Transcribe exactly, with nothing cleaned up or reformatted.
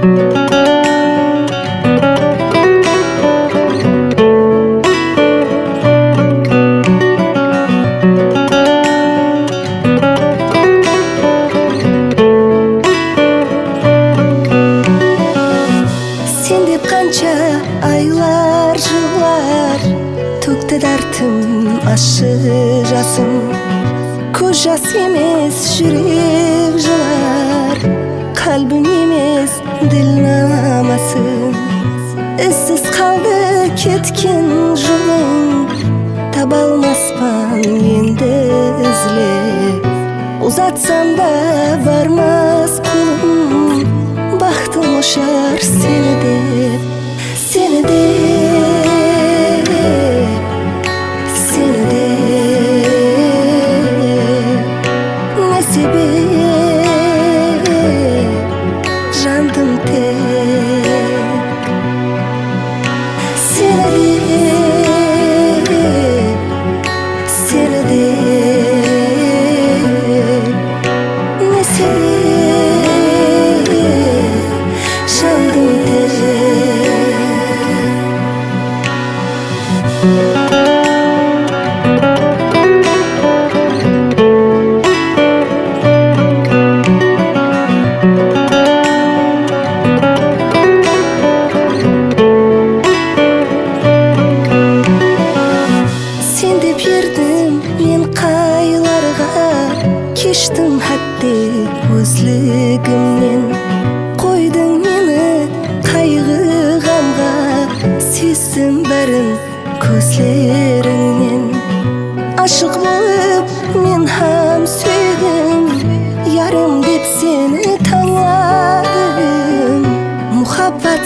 Sen dep qansha aylar, jıllar tókti dártim, ashshı jasım. Kóz jas emes, júrek jılar, qálbim emes, dil namasım. Izsiz qaldı ketken jolıń, taba almaspan endi izlep. Uzatsam da barmas qolım, baxtım ushar seni dep, seni dep, seni dep. Ne sebep jandım tek seni dep, seni dep. Ne sebep jandım tek. Sen dep erdim men qaylarǵa, keshtim hátte ózligimnen. Qoydıń meni qayǵı-ǵamǵa, sezdim bárin kózlerińnen. Ashıq bolıp men hám súydim, yarım dep seni tańladım. Muhabbat